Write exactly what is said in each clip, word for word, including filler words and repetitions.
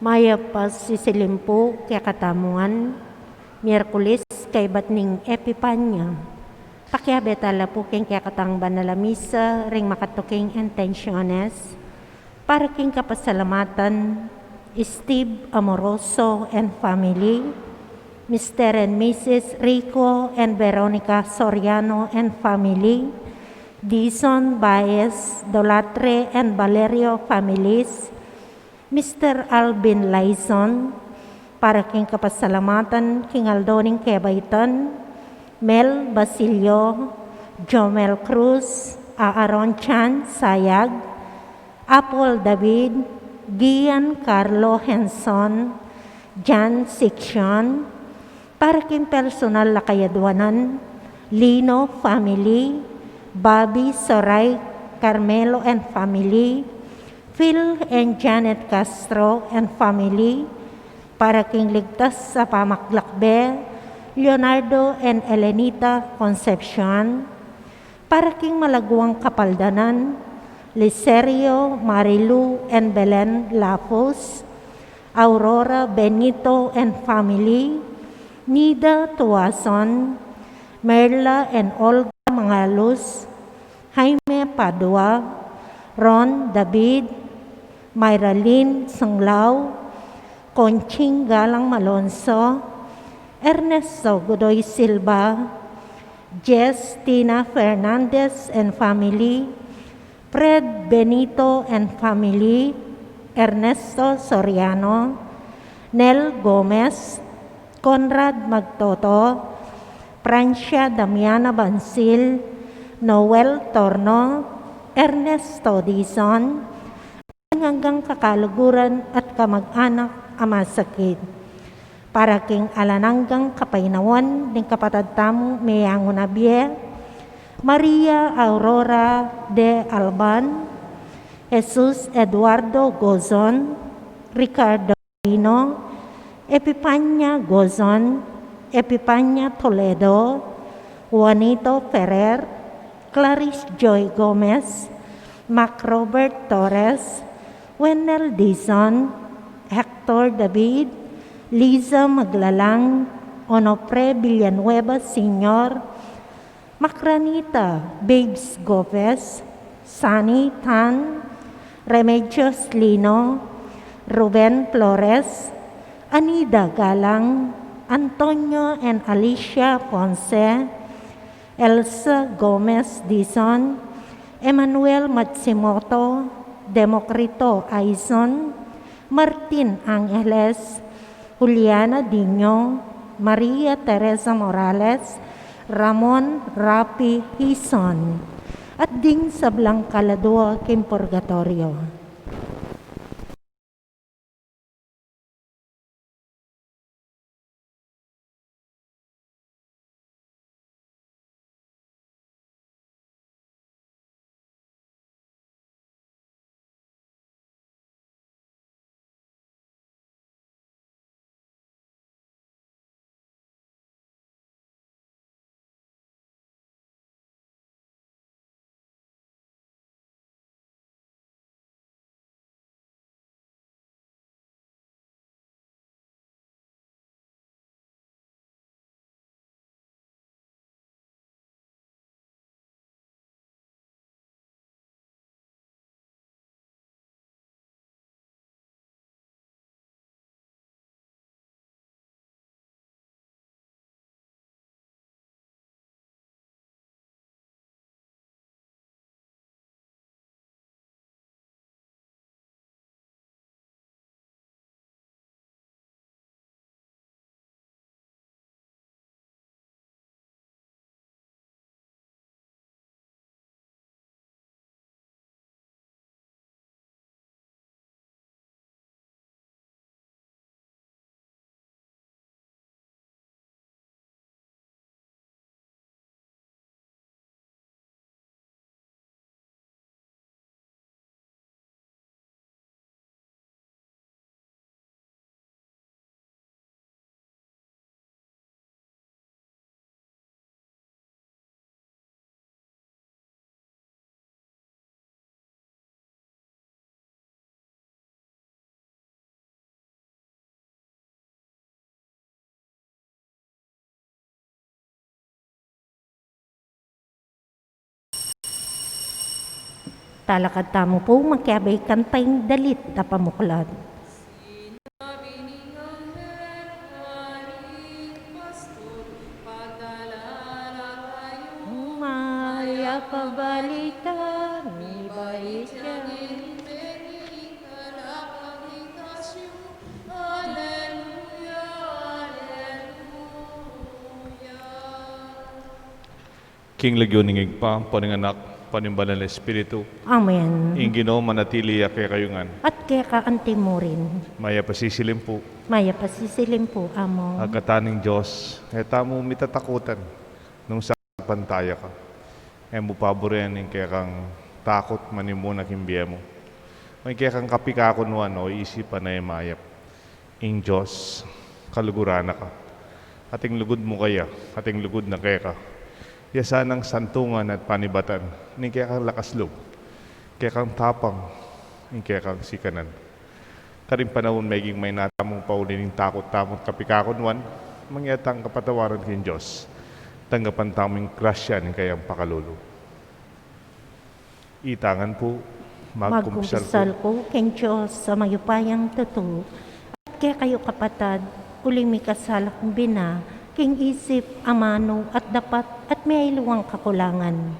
Mayap a sisilim pu kekatamu ngan, Miyerkules kaybat ning Epipanya. Pakiabe tala pu king kekatang banal a misa ring makatuking intensiones. Para king kapasalamatan, Steve Amoroso and family, Mister and Missus Rico and Veronica Soriano and family, Dizon Baez Dolatre and Valerio families, Mister Alvin Laison, para king kapasalamatan king aldo ning kebaitan, Mel Basilio, Jomel Cruz, Aaron Chan Sayag, Apple David, Gian Carlo Henson, Jan Siksion, para king personal a kayadwanan, Lino family, Bobby Soray, Carmelo and family, Phil and Janet Castro and family, para king ligtas a pamaglakbe, Leonardo and Elenita Concepcion, para king malaguang kapaldanan, Liserio, Marilu and Belen Lapus, Aurora Benito and family, Nida Tuason, Merla and Olga Mangalus, Jaime Padua, Ron David, Myralyn Sanglao, Conching Galang Malonzo, Ernesto Godoy Silva, Jess Tina Fernandez and family, Fred Benito and family, Ernesto Soriano, Nel Gomez, Conrad Magtoto, Francia Damiana Bansil, Noel Torno, Ernesto Dizon, ing anggang kakaluguran at kamag-anak a masakit. Para king alang anggang kapaynawan ning kapatad tamung meyangu na bie, Maria Aurora de Alban, Jesus Eduardo Gozon, Ricardo Aquino, Epipania Gozon, Epipania Toledo, Juanito Ferrer, Clarice Joy Gomez, Mac Robert Torres, Wendell Dizon, Hector David, Liza Maglalang, Onofre Villanueva Senior, Macranita Babes Gofes, Sunny Tan, Remedios Lino, Ruben Flores, Anida Galang, Antonio and Alicia Ponce, Elsa Gomez Dizon, Emmanuel Matsumoto, Democrito Aizon, Martin Angeles, Juliana Dino, Maria Teresa Morales, Ramon Rapi Hizon, at ding sablang kaladua king purgatoryo. Talakad tamu pu, makiabay kanta ing dalit a pamuklat. Mayap a balita, mibait ya. King lagyu ning Ibpa, ampo ning Anak, ampo ning Banal a Espiritu. Amen. Ing Ginu manatili ya kekayu ngan. At keka antimurin. Mayap a sisilim pu. Mayap a sisilim pu, Among. Agkatan ning Dios, e tamu mitatakutan nung sa pantaya ka. E mu paburen ing kekang takut manimuna king bie mu, o ing kekang kapikakunuan o isipan a e mayap. Ing Dios, kaluguran na ka. At ing lugud mu kaya, at ing lugud na keka, ya sanang santungan at panibatan ning kekang lakas lub, kekang tapang, ing kekang sikanan. Karing panaun meging maina tamung pauli ning takut tamu at kapikakunuan, mangyaring kapatawaran king Dios, tanggapan tamu ing grasya ning kayang pakalulu. Itang ngan pu, magkumpisal ku king Dios a mayupayang tutu, at kekayu kapatad, uling mikasala kung bina king isip, amanu, at dapat, at miyaliwang kakulangan.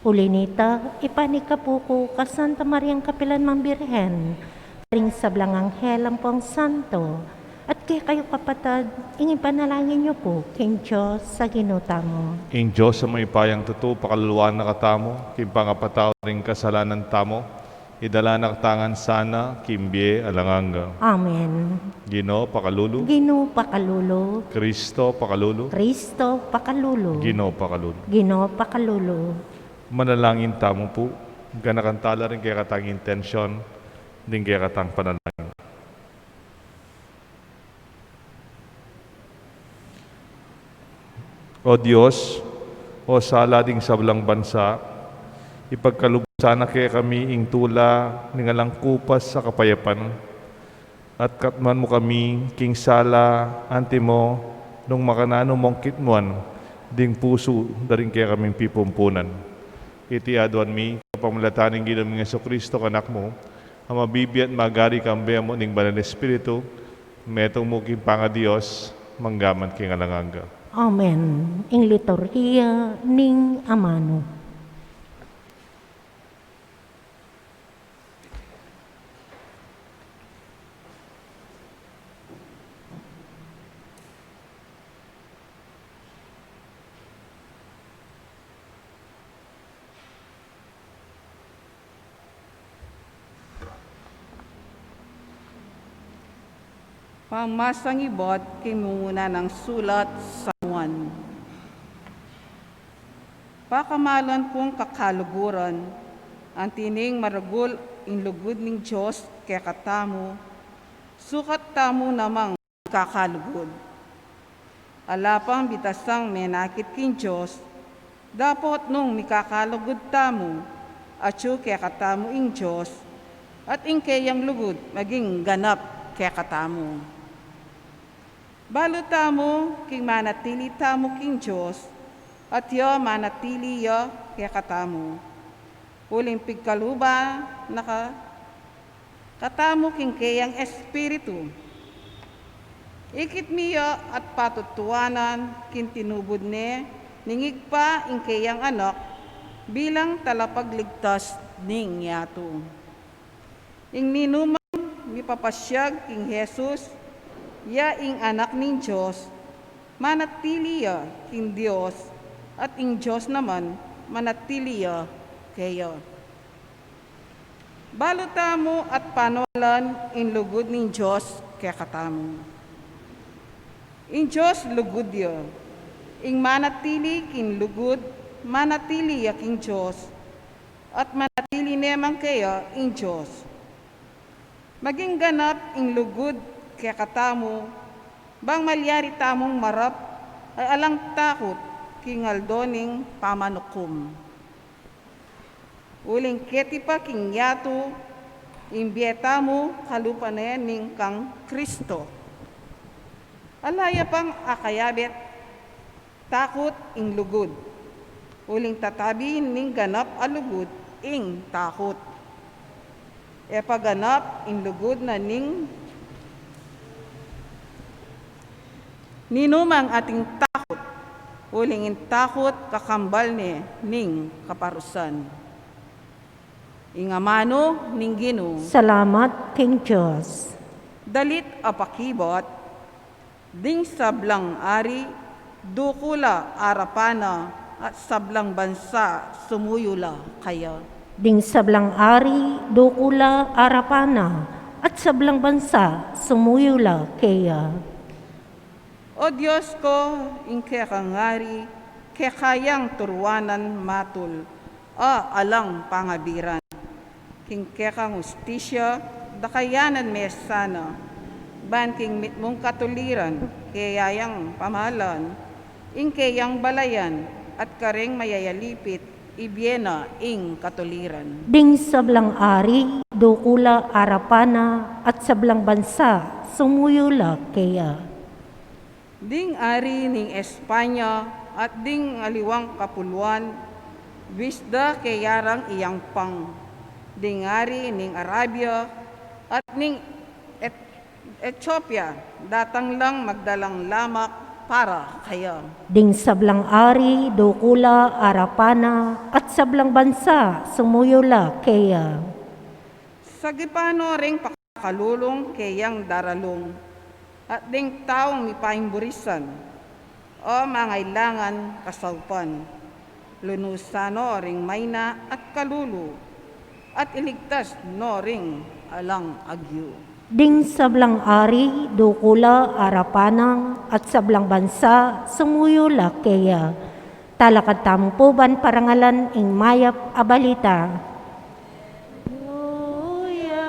Uli na nita, ipanikapu ku kang Santa Mariang kapilan mang Birhen, karing sablang anghel ampong santo, at kekayu kapatad, ing ipanalangin yu pu king Dios a Ginu tamu. Ing Dios a mayupayang tutu pakaluluan na katamu king pangapatawad ning kasalanan tamu, idala na katamu ngan sana king bie alang angga. Amen. Ginu pakalulu. Ginu pakalulu. Kristo pakalulu. Kristo pakalulu. Ginu pakalulu. Ginu pakalulu. Manalangin tamu pu. Ganakan tala ring kekatang intensyon, ding kekatang panalangin. O Dios, o sala ding sablang bansa, ipagkalub mu sana kekami ing tula ning alang kupas a kapayapan, at katmuan mu kami king sala antimo nung makananu mung kitmuan ding pusu da ring kekaming pipumpunan. Iti aduan mi kapamilatan ning Ginu ming Jesucristo, Anak mu, a mabibie at magari kambe mu ning Banal a Espiritu, metung mu king pangaDios, mangga man king alang angga. Amen. Ing liturgia ning amanu. Pamamasang ibat king mumuna nang sulat San Juan. Pakamalan kung kakaluguran, anti ning maragul ing lugud ning Dios kekatamu, sukat tamu namang mikakalugud. Ala pang bitasang menakit king Dios, dapot nung mikakalugud tamu, atyu kekatamu ing Dios, at ing keyang lugud maging ganap kekatamu. Balu tamu king manatili tamu king Dios, at ya manatili ya kekatamu. Uling pigkaluban na ka katamu king keyang Espiritu. Ikit mi ya at patutuanan king tinubud ne ning Ibpa ing keyang Anak bilang talapagligtas ning yatu. Ing ninumang mipapasiag king Jesus, ya ing Anak ning Dios, manatili ya king Dios, at ing Dios naman manatili ya keya. Balu tamu at panawalan ing lugud ning Dios kekatamu. Ing Dios lugud ya. Ing manatili king lugud, manatili ya king Dios, at manatili ne man keya ing Dios. Maging ganap ing lugud kekatamu, bang malyari tamung marap a alang takut king aldo ning pamanukum. Uling keti pa king yatu, ing bie tamu kalupa ne ning kang Kristo. Ala ya pang akayabe takut ing lugud. Uling tatabi ning ganap a lugud ing takut. E paganap ing lugud na ning ninumang ating takut, uling ing takut kakambal ne ning kaparusan. Ing amanu ning Ginu. Salamat king Dios. Dalit a pakibat, ding sablang ari, duku la arapan na, at sablang bansa, sumuyu la kaya. Ding sablang ari, duku la arapan na, at sablang bansa, sumuyu la kaya. O Dios ko, ing kekang ari, keka yang turuanan matul, a alang pangabiran. King kekang ustisya, dakayanan me sana, ban king mitmung katuliran, keya yang pamalan, ing keyang balayan, at kareng mayayalipit, ibie na ing katuliran. Ding sablang ari, duku la arapan na, at sablang bansa, sumuyu la keya. Ding ari ning Espanya at ding aliwang kapuluan, bisda keyarang iyang pang. Ding ari ning Arabia at ning Et-, Etiopia, datang lang magdalang lamak para kaya. Ding sablang ari, duku la arapan na, at sablang bansa, sumuyu la keya. Sagipan no ring pakakalulung keyang daralung, at ding taung mipaimburisan, o mangailangan kasaupan. Lunusan no ring maina at kalulu, at iligtas no ring alang agyu. Ding sablang ari, duku la arapan na, at sablang bansa, sumuyu la keya. Talakad tamu pu ban parangalan ing mayap a balita. Alleluia.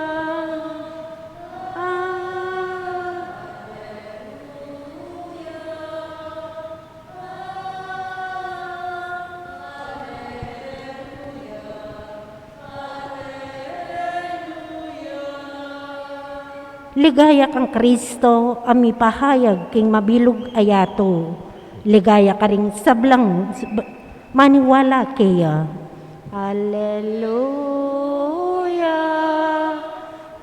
Ligaya kang Kristo a mipahayag king mabilug a yatu. Ligaya karing sablang maniwala keya. Alleluia,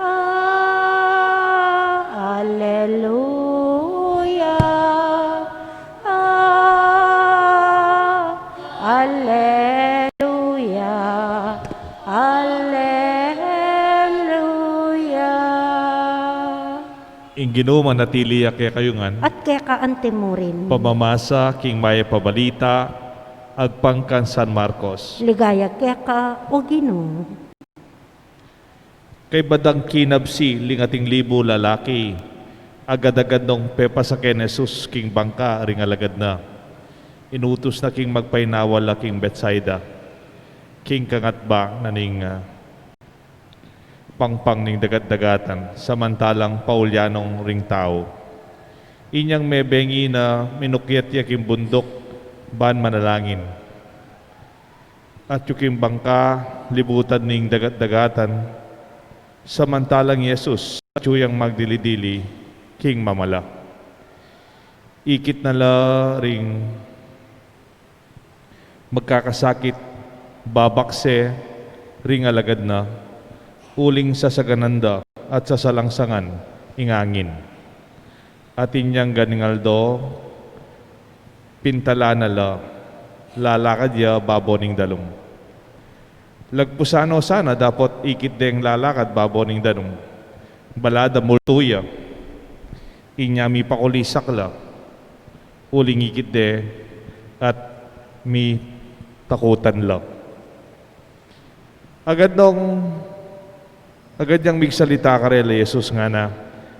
ah, alleluia, ah, alleluia, alleluia. Ing Ginu manatili ya kekayu ngan. At keka antimurin. Pamamasa king mayap a balita agpang kang San Marcos. Ligaya keka, o Ginu. Kaybat dang kinabsi ling ating libu lalaki, agad-agad nong pepasake nang Jesus king bangka ring alagad na, inutus na king magpainawa la king Betsaida, king kangatba na ning, ah, pangpang ning dagat-dagatan, samantalang paulyanan ring tau. Inyang mebengi na, minukyat ya king bunduk ban manalangin. Atyu king bangka, libutan ning dagat-dagatan, samantalang i Jesus, atyu yang magdili-dili king mamala. Ikit na la ring magkakasakit, babakse ring alagad na, uling sasaganan da at sasalangsangan ing angin. At inyang ganing aldo, pintalan na la, lalakad ya babo ning dalum. Lagpusan no sana dapot ikit deng lalakad babo ning dalum. Bala da multu ya. Inya mipakulisak la, uling ikit de at mitakutan la. Agad nong, agad yang migsalita karela i Jesus ngana,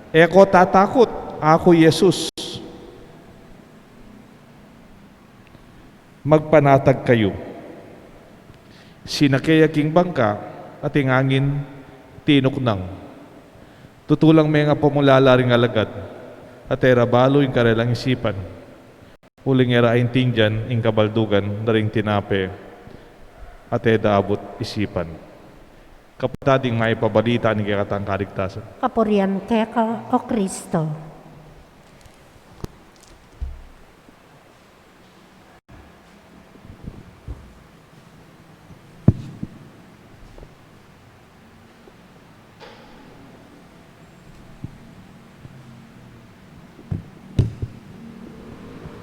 "E ko tatakut, aku i Jesus. Magpanatag kayu." Sinake ya king bangka, at ing angin tinuknang. Tutu lang mengapamulala ring alagad, at e ra balu ing karelang isipan. Uling e ra aintindian ing kabaldugan da ring tinape, at e da abut isipan. Kapatad, ing mayap a balita ning kekatang kaligtasan. Kapurian keka, o Kristo.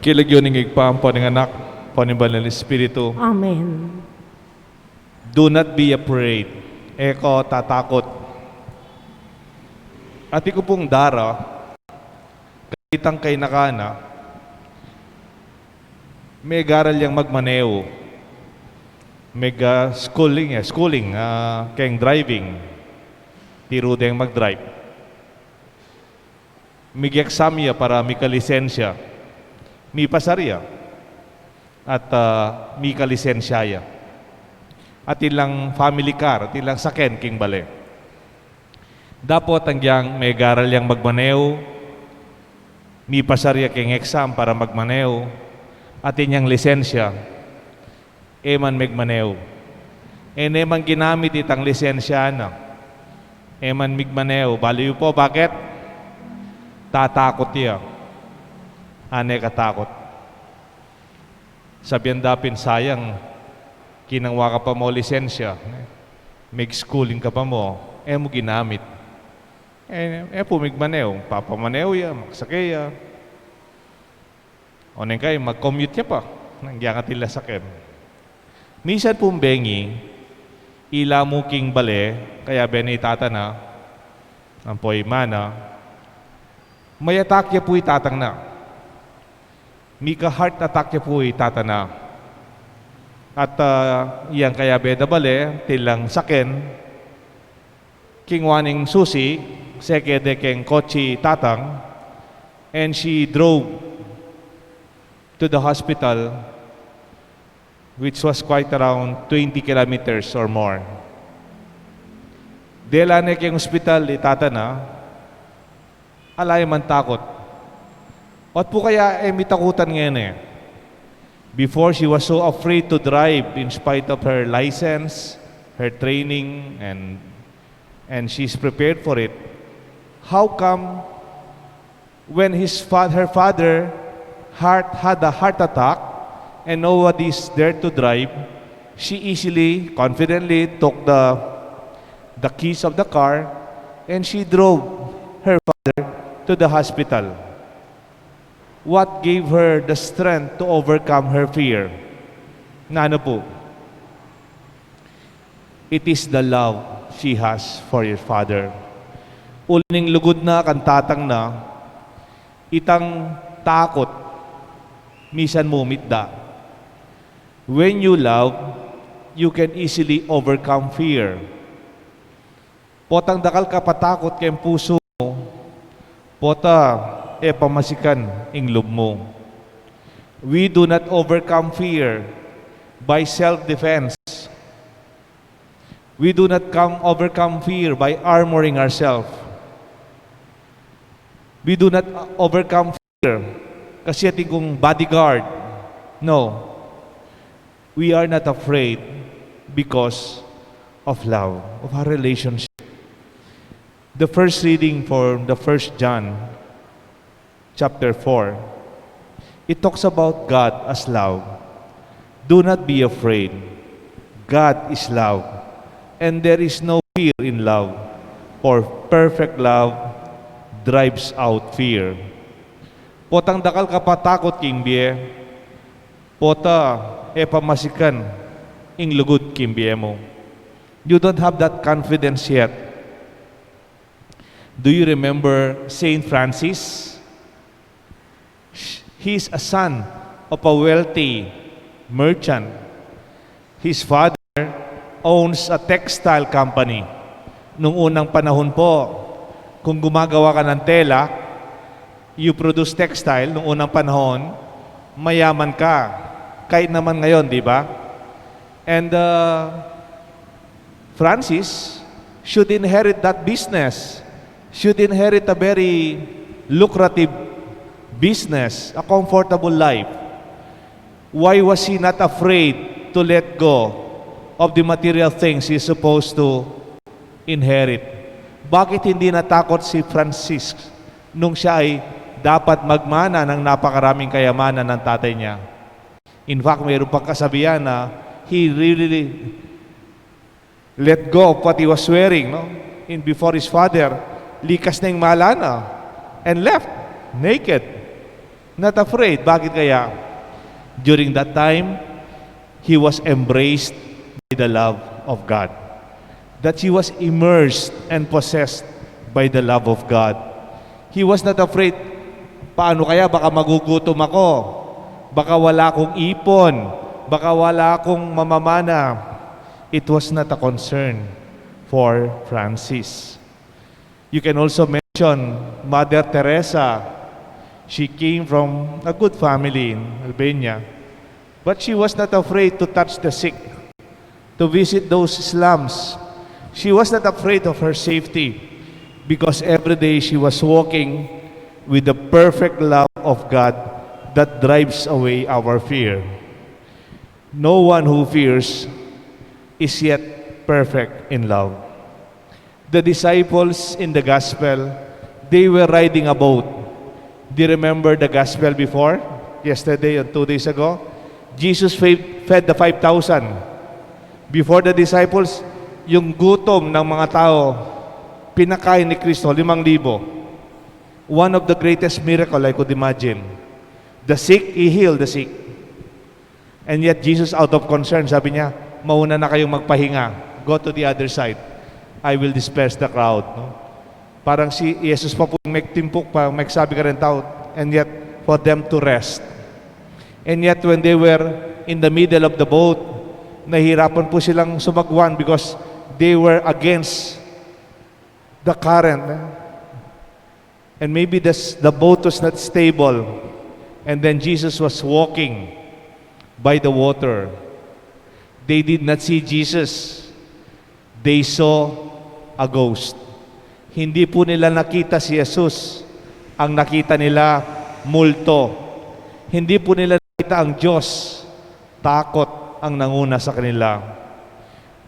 King lagyu ning Ibpa, ampo ning Anak, ampo ning Banal Espiritu. Amen. Do not be afraid. E kayu tatakut. Atin ku pung dara, itang kainakan na, megaral yang magmaneho. Mega schooling, eh, schooling, ah, keng driving. Tiru deng mag-drive. Mig-exam ya para mikalisensya. Mipasar ya. At, ah, mikalisensya ya. Atin lang family car, atin lang saken king bale. Dapot agyang megaral yang magmaneho, mipasar ya keng exam para magmaneho, atin yang lisensya, e man migmaneho. E ne man ginamit itang lisensya na. E man migmaneho. Balu yu pu, bakit? Tatakut ya. Ane katakut. Sabian da pin, sayang, kinangwa ka pa mu lisensya, mig-schooling ka pa mu, e mu ginamit. E, e pu migmaneho, papamaneho ya, magsake ya. O neng kay, mag-commute ya pa, nang agyang atin lang saken. Minsan pung bengi, ila mu king bale, kayabe na i tata na, ampo i ima na, may attack ya pu i tatang na. Mika-heart attack ya pu i tata na. At, ah, yang kayabe da bale, atin lang saken, kingwa neng susi, seke de keng kotse i tatang, and she drove to the hospital, which was quite around twenty kilometers or more. Dela ne keng ospital i tata na, ala ya mang takut. Ot pu kaya e mitakutan ngeni? Before, she was so afraid to drive in spite of her license, her training, and, and she's prepared for it. How come when his fa-, her father heart, had a heart attack and nobody's there to drive, she easily, confidently took the, the keys of the car and she drove her father to the hospital? What gave her the strength to overcome her fear? Nanu pu? It is the love she has for your father. Uli ning lugud na kang tatang na, itang takut, misan mu mitda. When you love, you can easily overcome fear. Potang dakal ka pa takut keng pusu mu, pota e pamasikan ing lub mu. We do not overcome fear by self-defense. We do not come, overcome fear by armoring ourselves. We do not overcome fear kasi atin kung bodyguard. No. We are not afraid because of love, of our relationship. The first reading for the First John chapter four, it talks about God as love. Do not be afraid. God is love. And there is no fear in love, for perfect love drives out fear. Potang dakal ka pa takut king bie, pota e pamasikan ing lugud king bie mu. You don't have that confidence yet. Do you remember Saint Francis? He is a son of a wealthy merchant. His father owns a textile company. Nung unang panahon po, kung gumagawa ka ng tela, you produce textile, nung unang panahon, mayaman ka. Kahit naman ngayon, di ba? And, uh, Francis should inherit that business, should inherit a very lucrative business, a comfortable life. Why was he not afraid to let go of the material things he's supposed to inherit? Bakit hindi natakot si Francis nung siya ay dapat magmana ng napakaraming kayamanan ng tatay niya? In fact, mayroon pang kasabihan na he really let go of what he was wearing, no? In before his father, likas na ing malana and left naked. Not afraid. Bakit kaya? During that time, he was embraced by the love of God. That he was immersed and possessed by the love of God. He was not afraid. Paano kaya? Baka magugutom ako. Baka wala akong ipon. Baka wala akong mamamana. It was not a concern for Francis. You can also mention Mother Teresa. She came from a good family in Albania, but she was not afraid to touch the sick, to visit those slums. She was not afraid of her safety because every day she was walking with the perfect love of God that drives away our fear. No one who fears is yet perfect in love. The disciples in the gospel, they were riding a boat. Do you remember the gospel before? Yesterday and two days ago, Jesus fed, fed the five thousand. Before the disciples, yung gutom ng mga tao, pinakain ni Kristo, limang libo. One of the greatest miracle I could imagine. The sick, he healed the sick. And yet Jesus, out of concern, sabi niya, "Mauna na kayong magpahinga. Go to the other side. I will disperse the crowd." No? Parang si Jesus pa po yung may timpuk pa, may sabi ka rin tao, and yet for them to rest. And yet when they were in the middle of the boat, nahihirapan po silang sumagwan because they were against the current. And maybe the, the boat was not stable. And then Jesus was walking by the water. They did not see Jesus. They saw a ghost. Hindi po nila nakita si Jesus. Ang nakita nila, multo. Hindi po nila nakita ang Diyos. Takot ang nanguna sa kanila.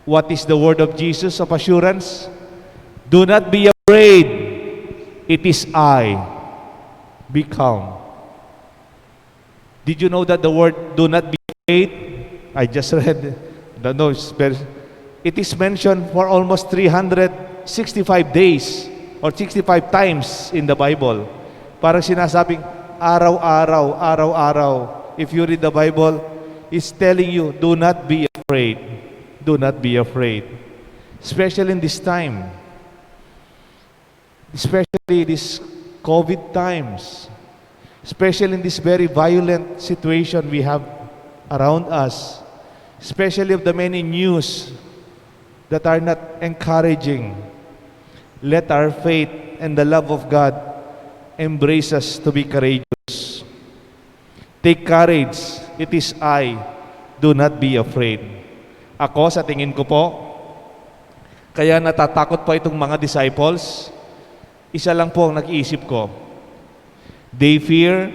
What is the word of Jesus of assurance? "Do not be afraid. It is I. Be calm." Did you know that the word "do not be afraid"? I just read. Don't know, it's very, it is mentioned for almost three hundred sixty-five days or sixty-five times in the Bible. Parang sinasabing araw-araw, araw-araw. If you read the Bible, it's telling you, "Do not be afraid. Do not be afraid." Especially in this time. Especially these COVID times, especially in this very violent situation we have around us, especially of the many news that are not encouraging, let our faith and the love of God embrace us to be courageous. Take courage, it is I. Do not be afraid. Ako, sa tingin ko po, kaya natatakot pa itong mga disciples, isa lang po ang nag-iisip ko. They fear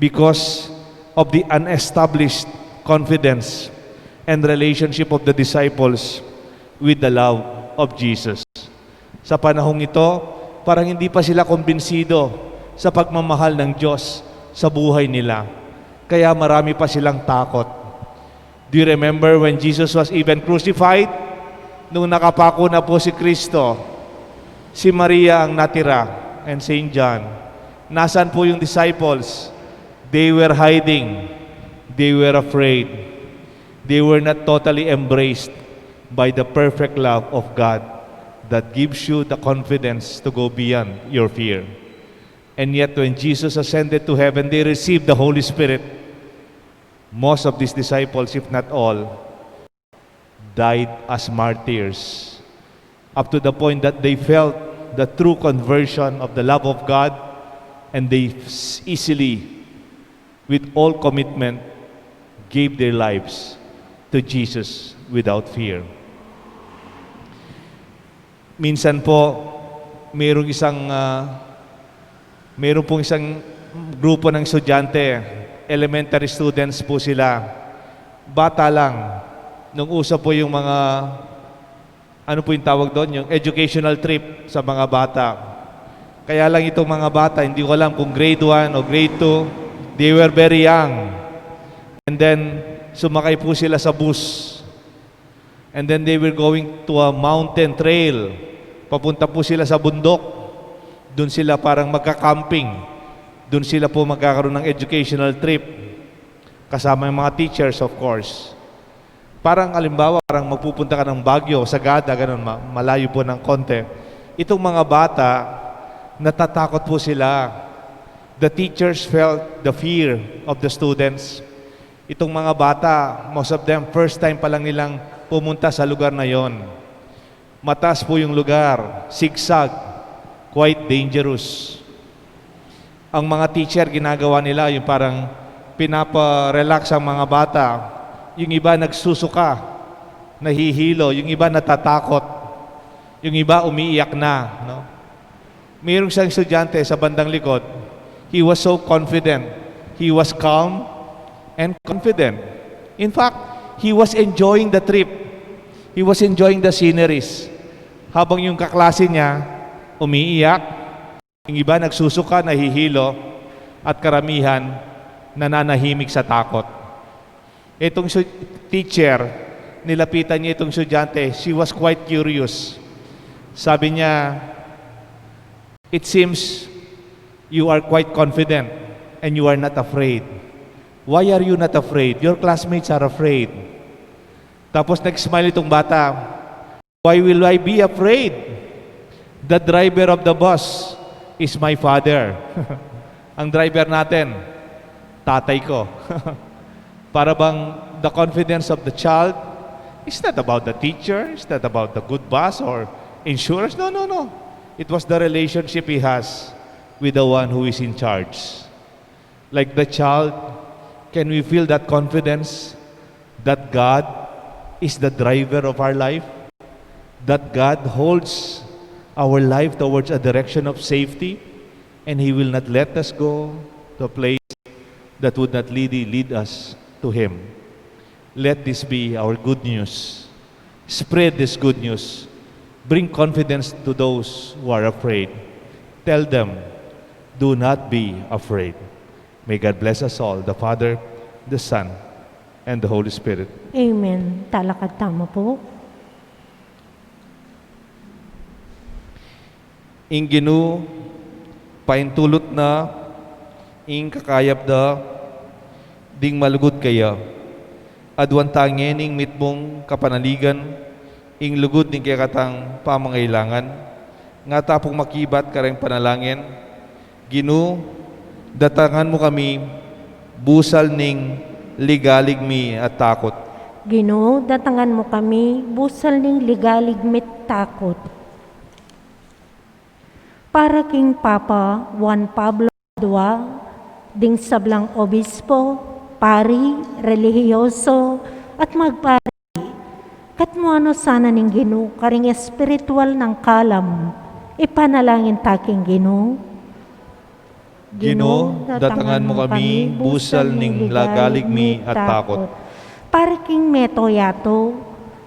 because of the unestablished confidence and relationship of the disciples with the love of Jesus. Sa panahong ito, parang hindi pa sila kumbinsido sa pagmamahal ng Diyos sa buhay nila. Kaya marami pa silang takot. Do you remember when Jesus was even crucified? Nung nakapako na po si Kristo, si Maria ang natira and Saint John. Nasaan po yung disciples? They were hiding. They were afraid. They were not totally embraced by the perfect love of God that gives you the confidence to go beyond your fear. And yet, when Jesus ascended to heaven, they received the Holy Spirit. Most of these disciples, if not all, died as martyrs, up to the point that they felt the true conversion of the love of God, and they s-, easily, with all commitment, gave their lives to Jesus without fear. Minsan po, mayroong isang, ah, mayroon pong isang grupo ng estudyante, elementary students po sila. Bata lang, nung uso po yung mga, ano po yung tawag doon, yung educational trip sa mga bata. Kaya lang itong mga bata, hindi ko alam kung grade one o grade two, they were very young. And then, sumakay po sila sa bus. And then they were going to a mountain trail. Papunta po sila sa bundok. Doon sila parang magka-camping. Dun sila po magkakaroon ng educational trip. Kasama yung mga teachers, of course. Parang, alimbawa, parang magpupunta ka ng Baguio, Sagada, ganun, ma-, malayo po ng konti. Itong mga bata, natatakot po sila. The teachers felt the fear of the students. Itong mga bata, most of them, first time pa lang nilang pumunta sa lugar na yon. Mataas po yung lugar, sigsag, quite dangerous. Ang mga teacher, ginagawa nila yung parang pinapa-relax ang mga bata. Yung iba nagsusuka, nahihilo, yung iba natatakot, yung iba umiiyak na, no? Mayroong isang estudyante sa bandang likod, he was so confident, he was calm and confident. In fact, he was enjoying the trip. He was enjoying the sceneries. Habang yung kaklase niya umiiyak, yung iba nagsusuka, nahihilo, at karamihan nananahimik sa takot. Itong su-, teacher, nilapitan niya itong estudyante. She was quite curious. Sabi niya, "It seems you are quite confident and you are not afraid. Why are you not afraid? Your classmates are afraid." Tapos nag-smile itong bata. "Why will I be afraid? The driver of the bus is my father." Ang driver natin, tatay ko. Para bang the confidence of the child is not about the teacher, it's not about the good bus or insurance. No, no, no. It was the relationship he has with the one who is in charge. Like the child, can we feel that confidence that God is the driver of our life? That God holds our life towards a direction of safety, and He will not let us go to a place that would not lead, lead us to Him. Let this be our good news. Spread this good news. Bring confidence to those who are afraid. Tell them, "Do not be afraid." May God bless us all, the Father, the Son, and the Holy Spirit. Amen. Talakad tamu pu. Ing Ginu, paintulut na ing kakayap da ding malugud kaya. Aduan ta ngening mitmung kapanaligan ing lugud ning kekatang pamangailangan, nga ta pung makibat kareng panalangin. Ginu, datangan mu kami busal ning ligalig mi at takut. Ginu, datangan mu kami busal ning ligalig mi't takut. Para king Papa Juan Pablo Dua, ding sablang obispo, pari, relihiyoso, at magpari, katmuan no sana ning Ginu karing espiritual nang kalam. Ipanalangin ta king Ginu. Ginu, datangan mu kami busal ning ligalig mi at takut. Para king mabilug a yatu,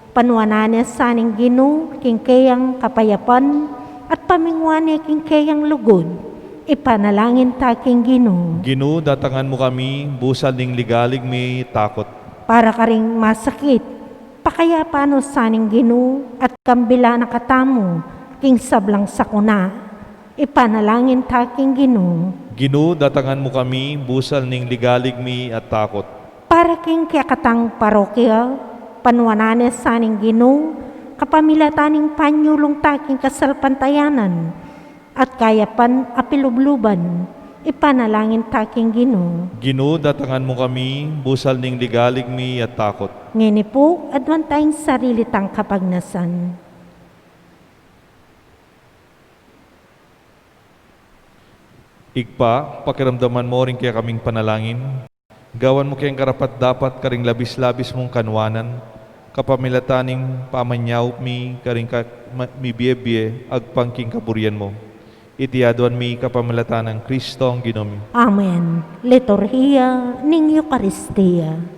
panuanan ne sa ning Ginu king keyang kapayapan at paminguan ne king keyang lugud. Ipanalangin ta king Ginu. Ginu, datangan mu kami busal ning ligalig mi at takut. Para karing masakit, pakayapan no sa ning Ginu at kambilan na katamu king sablang sakuna. Ipanalangin ta king Ginu. Ginu, datangan mu kami busal ning ligalig mi at takut. Para king kekatang parokya, panuanan ne sa ning Ginu kapamilatan ning panyulung ta king kasalpantayanan at kayapan a pilubluban. Ipanalangin ta king Ginu. Ginu, datangan mu kami busal ning ligalig mi at takut. Ngeni pu, aduan ta ing sarili tang kapagnasan. Ibpa, pakiramdaman mu ring kekaming panalangin. Gawan mu keng karapat-dapat karing labis-labis mung kanuanan, kapamilatan ning pamanyaup mi karing ka-, ma-, mibie-bie agpang king kaburian mu. Iti aduan mi kapamilatan nang Kristong Ginu mi. Amen. Liturhiya ning Eukaristia.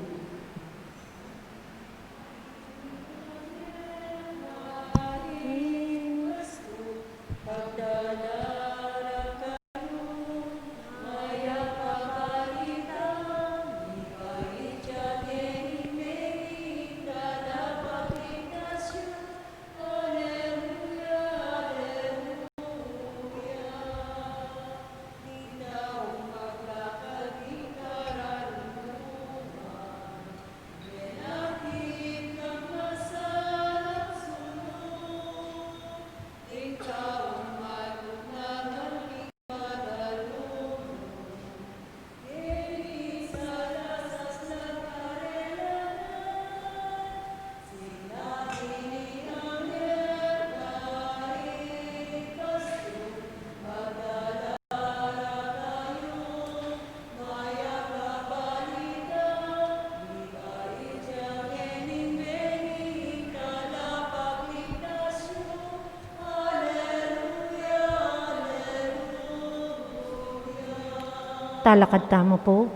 Alakad tamu pu.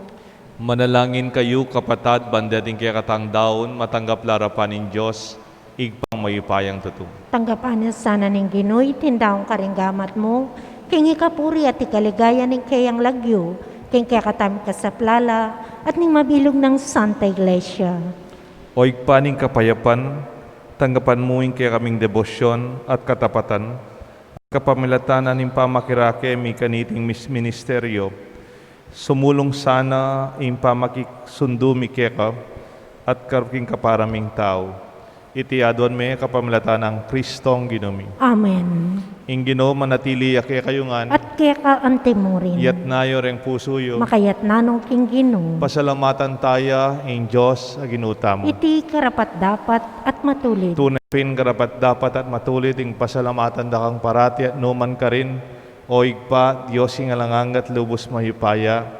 Manalangin kayu, kapatad, ban deting kekatang daun, matanggap la arapan ning Dios, Ibpang mayupayang tutu. Tanggapan na sana ning Ginu iting daun karing gamat mu, king ikapuri at ikaligaya ning keyang lagyu, king kekatamung kasaplalan, at ning mabilug nang Santa Iglesia. O Ibpa ning kapayapan, tanggapan mu ing kekaming debosyon at katapatan, kapamilatan ning pamakirake mi kaniting mis-, ministeryo. Sumulung sana ing pamakisundu mi keka at kar-, king kapara ming tau. Iti aduan mi kapamilatan nang Kristong Ginu mi. Amen. Ing Ginu manatili ya kekayu ngan. At keka antimurin. Itas yu reng pusu yu. Makatas na no king Ginu. Pasalamatan taya ing Dios a Ginu tamu. Iti karapat-dapat at matulid. Tune pin karapat-dapat at matulid ing pasalamatan da kang parati at nukarin man, O Ibpa, Dios ning alang angga at lubus mayupaya.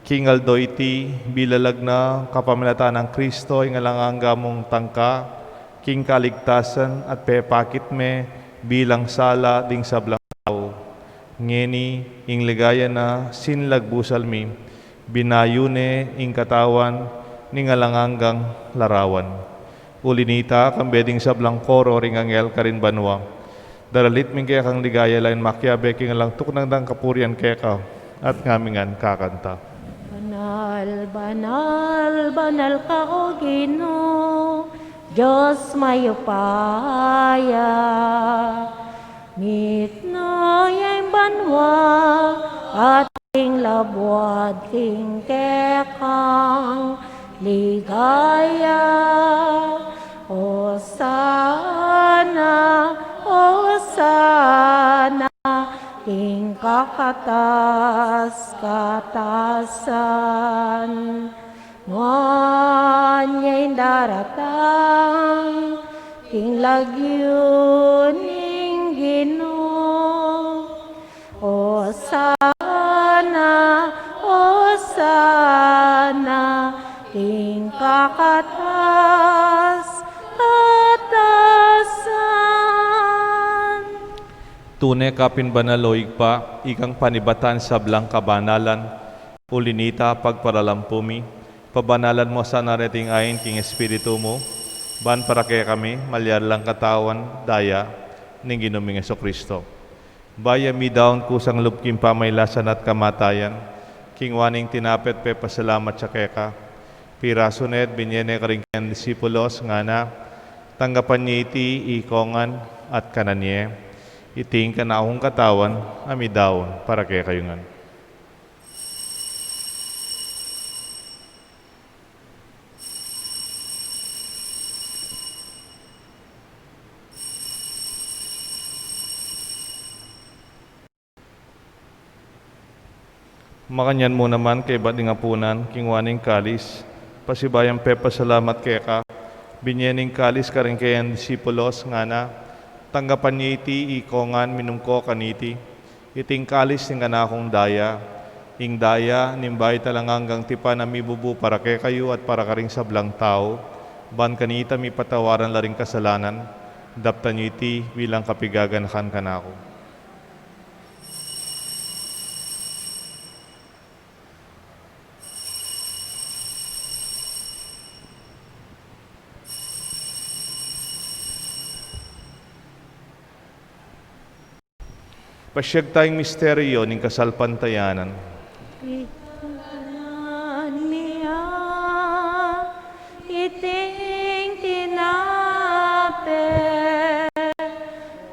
King aldo iti, bilalag na kapamilatan nang Kristo ing alang angga mung tangka king kaligtasan at pepakit me bilang sala ding sablang tau. Ngeni, ing ligaya na sinlagbusan mi, binayu ne ing katawan ning alang anggang larawan. Uli na nita, kambe ding sablang koro ring anghel karin banua, daralit mi ing kekang ligaya lain makiabe king alang tuknang dang kapurian keka, at ngami ngan kakanta. Banal, banal, banal ka, O Ginu, Dios mayupaya. Mitmu ya ing banua at ing labuad king kekang ligaya. Osana, Osana king kakatas-katasan. Nuan ya ing daratang king lagyu ning Ginu. Osana, Osana king kakatas-katasan. Tune ka pin banal, O Ibpa, ikang panibatan sablang kabanalan. Uli na nita, pagparalampu mi, pabanalan mu sana reting ain king Espiritu mu, ban para kekami malyari lang katawan, daya ning Ginu ming Jesucristo. Bayu ya midaun kusang lub king pamailasan at kamatayan, kinua ne ing tinape at pepasalamat ya keka, pirasu ne at binye ne karing kayang disipulos, ngana: Tanggapan ye iti ikong ngan at kanan ye. Iti ing kanakung katawan a midaun para kekayu ngan. Makanyan mu naman kaybat ning apunan, kinua ne ing kalis, pasibayu yang pepasalamat keka, binye ne ing kalis karing kayang disipulos, ngana: Tanggapan ye iti ikong ngan, minum ko kaniti. Iti ing kalis ning kanakung daya, ing daya ning bayu at alang anggang tipan a mibubu para kekayu at para karing sablang tau, ban kanita mipatawaran la ring kasalanan. Daptan yu iti bilang kapiganakan kanaku. Pasiag taya ing misteryo ning kasalpantayanan. Ikanan mi iting tinape,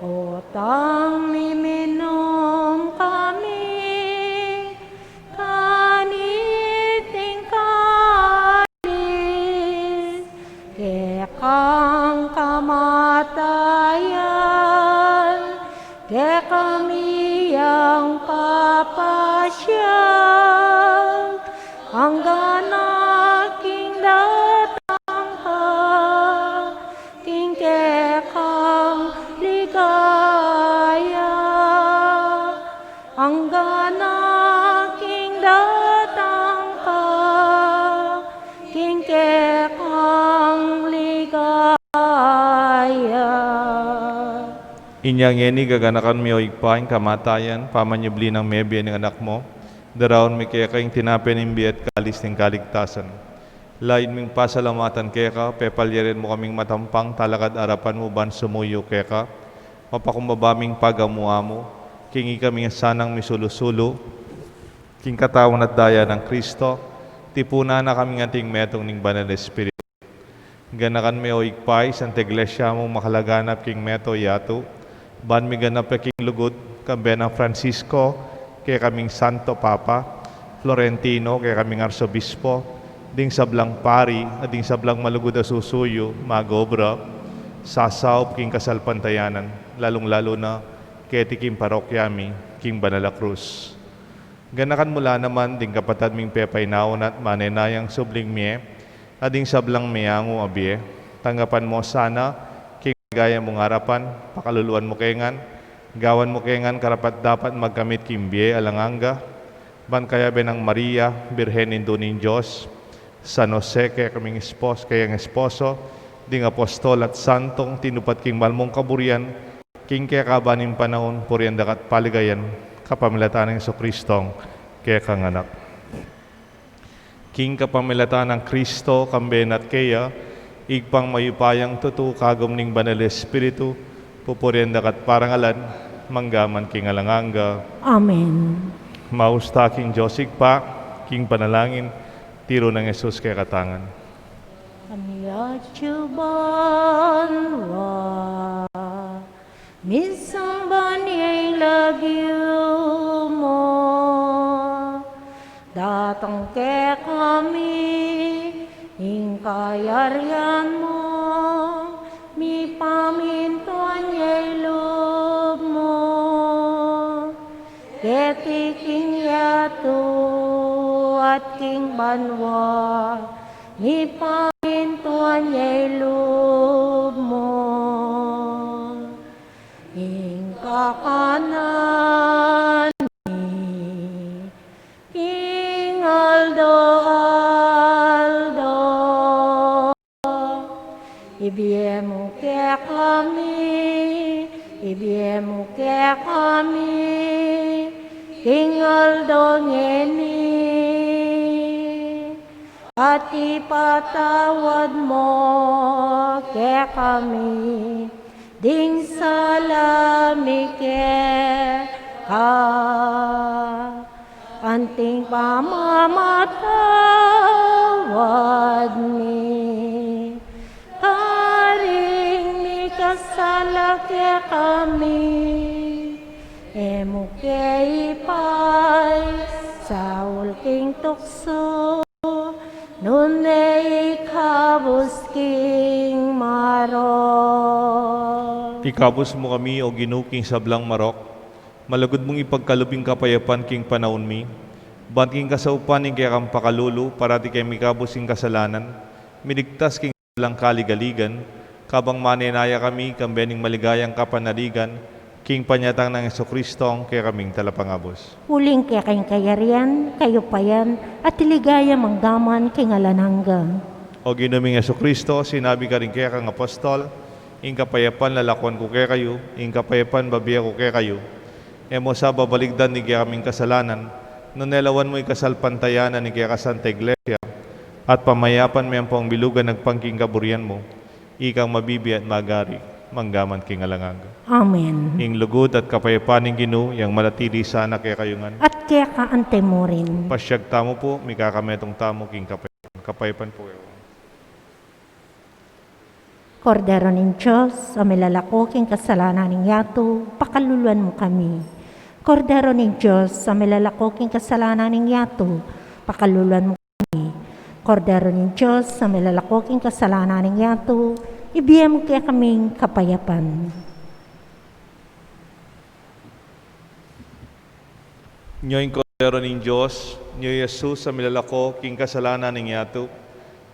utang mi minum kami kaniting kalis, kekang kamatayan kekami yang papasyag, anggang king datang ka king kekang ligaya. Anggang king datang ka king kekang ligaya. Inya ngeni gaganakan mi, O Ibpa, ing kamatayan pamanyubli nang mebie ning Anak mu, Daraun mi keka ing tinape ning bie at kalis ning kaligtasan. Lalu ming pasalamatan keka, pepalyarin mu kaming matampang talakad king arapan mu ban sumuyu keka. Mapakumbaba ming pagamu-amu, king ikami sanang misulu-sulu king katawan at daya nang Kristo, tipunan na kaming anting metung ning Banal a Espiritu. Ganakan me, o Ibpa, ing Santa Iglesia mung makalaganap king mabilug a yatu, ban miganap ya king lugud, kambe nang Francisco, kekaming Santo Papa, Florentino, kekaming Arsobispo, ding sablang pari, at ding sablang malugud a susuyu, mag-obra, sasaup king kasalpantayanan, lalung-lalu na keti king parokya mi, king Banal a Cruz. Ganakan mu la naman ding kapatad ming pepainawa na at manenayang subling mie, at ding sablang meangu a bie. Tanggapan mu la sana king maligaya mung arapan, pakaluluan mu ke ngan, gawan mu ke ngan karapat-dapat magkamit king bie alang angga, ban kayabe nang Maria, Birhen Indu ning Dios, San Jose, kekaming espos-, kayang esposo, ding apostol at santong tinupad king mal mung kaburian, king kekaban ning panaun, purian da ka at paligayan, kapamilatan nang Jesucristong kekang Anak. King kapamilatan nang Kristo, kambe na at keya, Ibpang mayupayang tutu, kagum ning Banal a Espiritu, pupurian da ka at parangalan, mangga man king alang angga. Amen. Maus ta king Dios Ibpa, king panalangin, tiru nang Jesus kekatang ngan. Amiatyu banua, misamban ya ing lagyu mu, datang kekami ing kayarian mu, mipamintuan ya ing lub mu, keti king yatu at king banua, mipamintuan ya ing lub mu. Ing kakanan mi king aldo-aldo, ibie mu kekami, ibie mu kekami king aldo ngeni. At ipatawad mu kekami ding sala mi keka, anting pamamatawad mi karing mikasala kekami. E mu ke ipaisaul king tuksu, nune ikabus king marok. Ikabus mu kami, O Ginu, king sablang marok. Malugud mung ipagkalub ing kapayapan king panaun mi, ban king kasaupan ning kekang pakalulu, parati keng mikabus king kasalanan, miligtas king sablang kaligaligan, kabang manenaya kami kambe ning maligayang kapanaligan king panyatang nang Jesucristong kekaming Talapangabus. Uling keka ing kayarian, kayupayan, at ing ligaya mangga man king alang angga. O Ginu ming Jesucristo, sinabi mu karing kekang apostol, ing kapayapan lalakwan ku kekayu, ing kapayapan bibie ku kekayu. E mu sa babaligdan ding kekaming kasalanan, nune lawan mu ing kasalpantayanan ning kekang Santa Iglesia, at pamayapan me ampong bilugan agpang king kaburian mu, ikang mabibie at magari mangga man king alang angga. Amen. Ing lugud at kapayapan ning Ginu, yang manatili sana kekayu ngan. At keka anti mu rin. Pasiag tamu pu, mikakametung tamu king kapayapan. Kapayapan pu kekayu. Kordero ning Dios, a milalako king kasalanan ning yatu, pakaluluan mu kami. Kordero ning Dios, a milalako king kasalanan ning yatu, pakaluluan mu kami. Kordero ning Dios, a milalako king kasalanan ning yatu, ibie mu kekami ing kapayapan. Nyo ing Kordero ning Dios, nyo i Jesus a milalako king kasalanan ning yatu,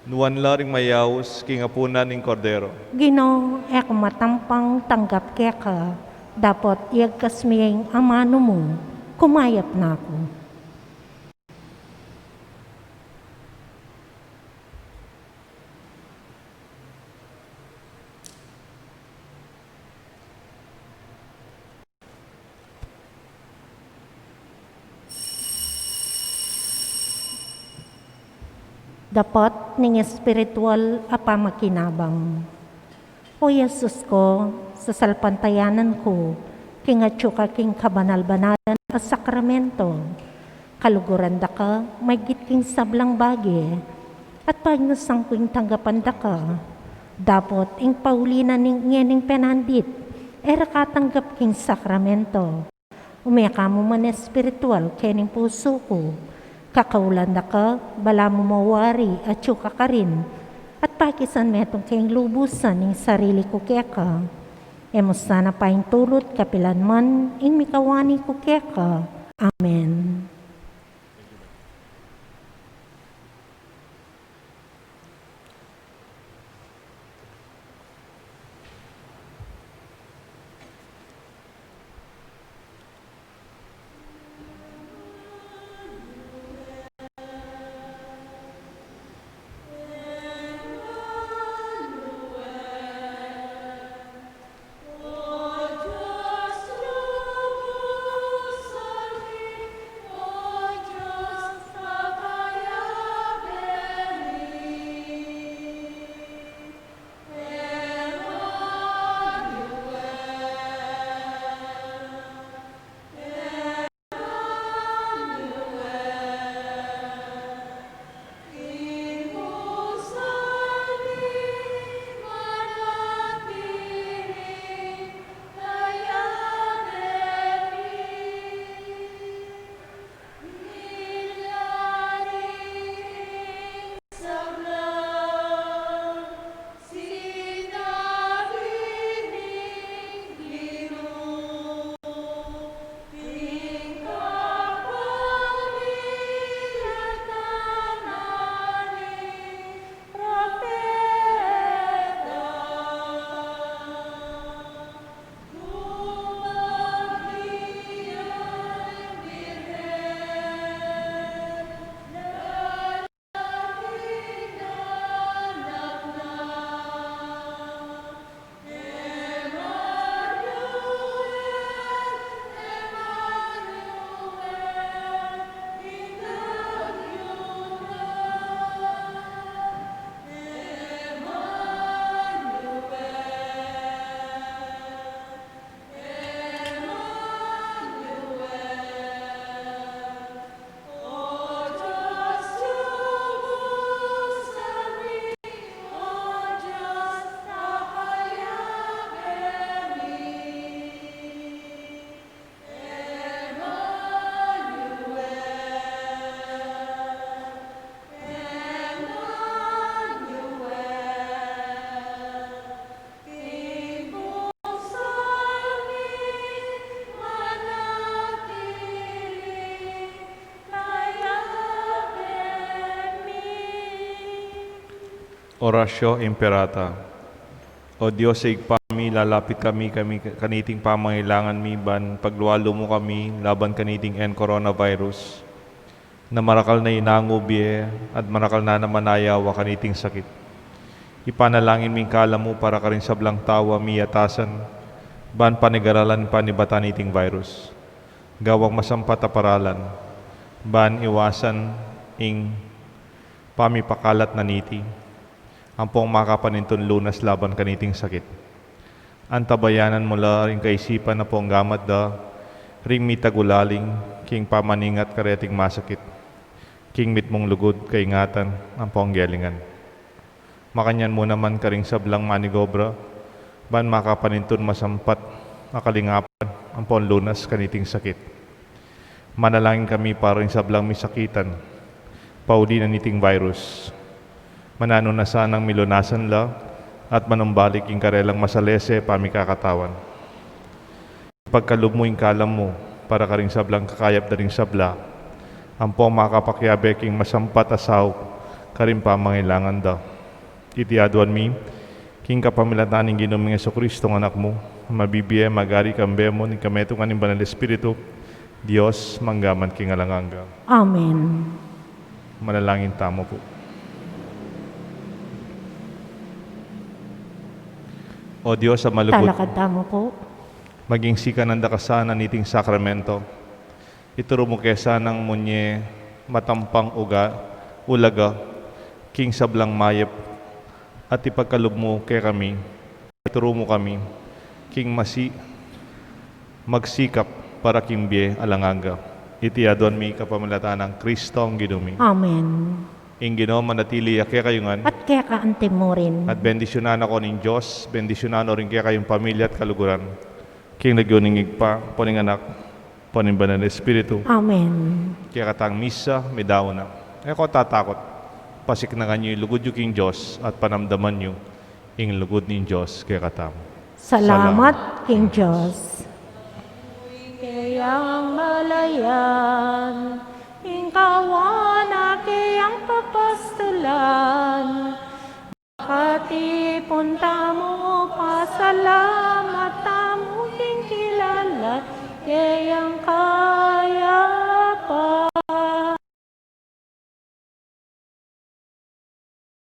nuan la ring mayaus king apunan ning Kordero. Ginu, e ku matampang tanggap keka, dapot iyagkas mu ya ing amanu mu, kumayap na ku. Dapat ning espiritual a pamakinabang. O Jesus ku, sasalpantayanan ku king atyu ka king kabanal-banalan a sakramento. Kaluguran da ka maygit king sablang bage, at pagnasan ku ing tanggapan da ka. Dapot ing pauli na ning ngening penandit, e ra katanggap king sakramento. Ume ka mu man espiritual kening pusu ku. Kakaulan da ka, balamu mawari atyu ka karin, at pakisan metung king lubusan ing sarili ku keka. E mu sana paintulut kapilan man ing mikawani ku keka. Amen. Oratio Imperata. O Dios a Ibpa mi, lalapit kami, kami kaniting pamangailangan mi, ban paglualu mu kami laban kaniting N coronavirus, na marakal na inangu bie at marakal na naman ayawa kaniting sakit. Ipanalangin mi ing kalam mu para karing sablang tau a miyatasan ban panigaralan panibatan niting virus. Gawang masampat a paralan ban iwasan ing pamipakalat na niti, ampong makapanintun lunas laban kaniting sakit. Antabayanan mu la ring kaisipan ampong gamat da ring mitagulaling king pamaningat kareting masakit, king mitmung lugud, kaingatan, ampong gelingan. Makanyan mu naman karing sablang manigobra ban makapanintun masampat a kalingapan ampong lunas kaniting sakit. Manalangin kami para ring sablang misakitan pauli na niting virus. Mananu na sanang milunasan la at manumbalik ing karelang masalese pamikakatawan. Ipagkalub mu ing kalam mu para karing sablang kakayap da ring sabla, ampong makapakiabe king masampat a saup karing pamangailangan da. Iti aduan mi king kapamilatan ning Ginu ming Jesucristo, ing Anak mu, a mabibie, magari, kambe mu, ning kametungan ning Banal Espiritu, Dios, mangga man king alang angga. Amen. Manalangin tamu pu. O Dios a malugud, talakad tamu pu. Maging sikanan da ka sana niting sakramento. Ituru mu ke sanang munye matampang uga, ulaga, king sablang mayap, at ipagkalub mu kekami, ituru mu kami king masi magsikap para king bie alang angga. Iti aduan mi kapamilatan nang Kristong Ginu mi. Amen. Ing Ginu manatili ya kekayu ngan. At keka antimurin. At bendisyunan na ko ning Dios, bendisyunan no ring kekayung pamilya at kaluguran. King lagyu ning Ibpa, ampo ning Anak, ampo ning Banal a Espiritu. Amen. Kekatang misa, midaun na. E ko tatakut. Pasiknangan yu ing lugud yu king Dios at panamdaman yu ing lugud ning Dios kekatamu. Salamat king Dios. Kayang malayan, ing kawan a kayang papastulan, katipun tamu pasala